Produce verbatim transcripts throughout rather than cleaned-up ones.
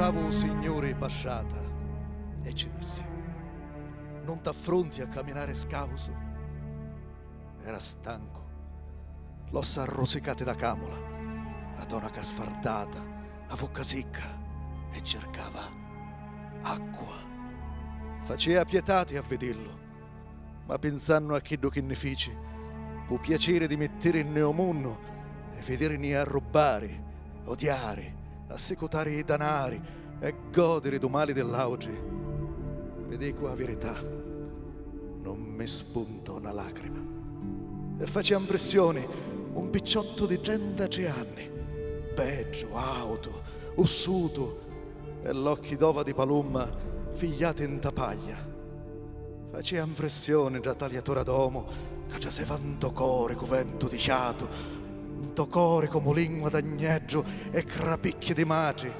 Avu u Signuri basciata e ci dissi: "Nun t'affrunti a caminari scausu?" Era stancu, l'ossa arrusicati da camula, a tonaca sfardata, a vucca sicca, e circava acqua. Facia pietati a vidillu, ma pinsannu a chiddu chi nni fici, pû piaciri di mittìrinni ô munnu e vidìrini arrubbari, odiari, assicutari i danari e gòdiri dû mali di l'àutri, vi dicu a virità, non mi spuntò na làcrima. E facia mprissioni un picciottu di trentatrì anni, beddu, àutu, ussutu, e l'occhi d'ova di palumma figliati nta paglia. Facia mprissioni dda taliatura d'omu ca traseva ntô cori cu ventu di ciatu, ntô cori comu lingua d'agneddu e crapicchi di matri.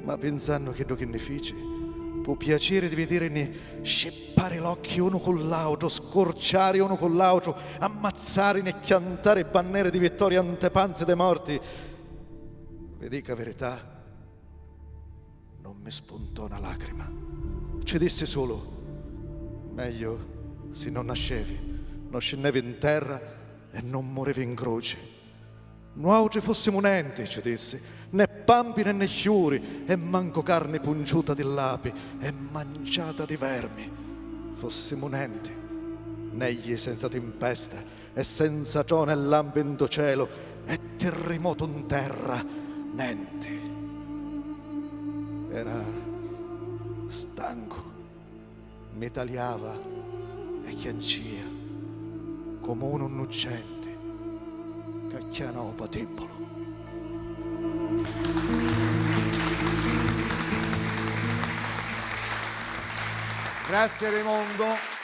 Ma pinsannu chiddu chi nni fici, pû piaciri di vidìrini scippari l'occhi unu cu l'àutru, scurciari unu cu l'àutru, ammazzàrini e chiantari banneri di vittoria ntê panzi dê morti, vi dicu a virità, non mi spuntò na làcrima. Ci dissi sulu: "Megliu si non nascevi, non scinnevi 'n terra e non murivi 'n cruci." "Nuàutri fùssimu nenti", ci dissi, "né pampi né nisciuri e mancu carni punciuta di l'api e manciata di vermi. Fùssimu nenti, negli senza timpesta e senza troni e lampi ntô celu e tirrimotu 'n terra, nenti." Era stancu, mi taliava e chiancia comu unu nnuccenti ca chiana ô patìbbulu. Grazie Raimondo.